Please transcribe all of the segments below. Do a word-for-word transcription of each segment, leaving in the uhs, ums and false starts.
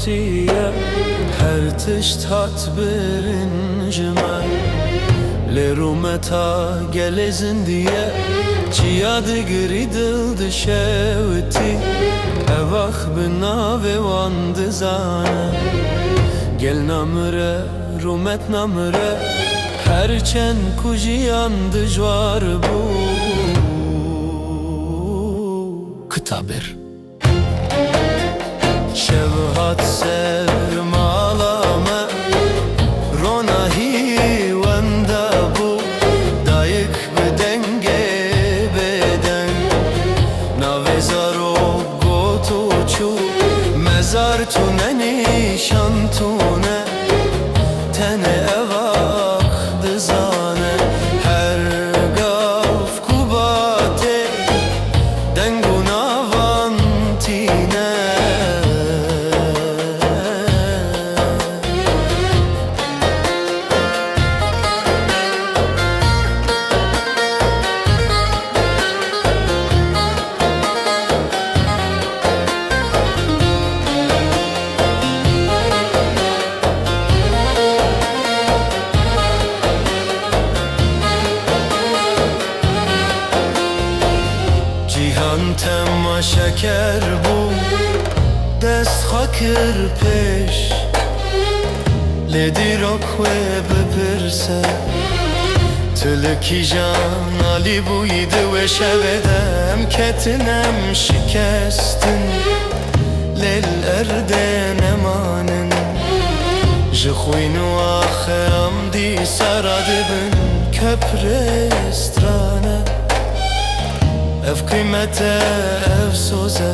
Tiye, her tişt hat birin ji me. Lê rûmeta gelê zindiye, çiya digirî dil dişewitî. Evax bi navê wan dizane. Gel namire, rûmet namire, her çend ku jiyan dijwar bû. Kitabir. Şev hat ser mala me, ronahî wenda bû, dayik bi dengê bêdeng. Navê zarok got û çû, mezar tune nîşan tune, tenê ev ax dizane. Her gav ku batê, deng û navan tîne. Cîhan temaşeker bû, dest xwe kir pêş. Lê dîrok wê bipirse, tu li kîjan alî bûyî di wê şevê de? Em ketin, em şikestin, lê li erdê nemanin. Ji xwîn û axê em dîsa radibin, keprê strane. Ev qîmet e, ev soz e.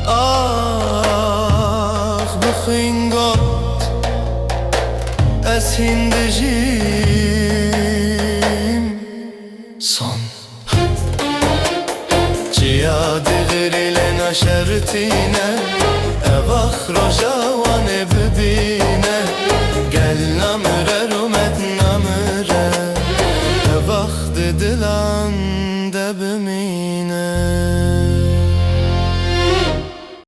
Ax, bi xwîn got, ez hîn dijîm. Son. Çiya digirî lê naşertîne, ev ax roja wan ê bibîne.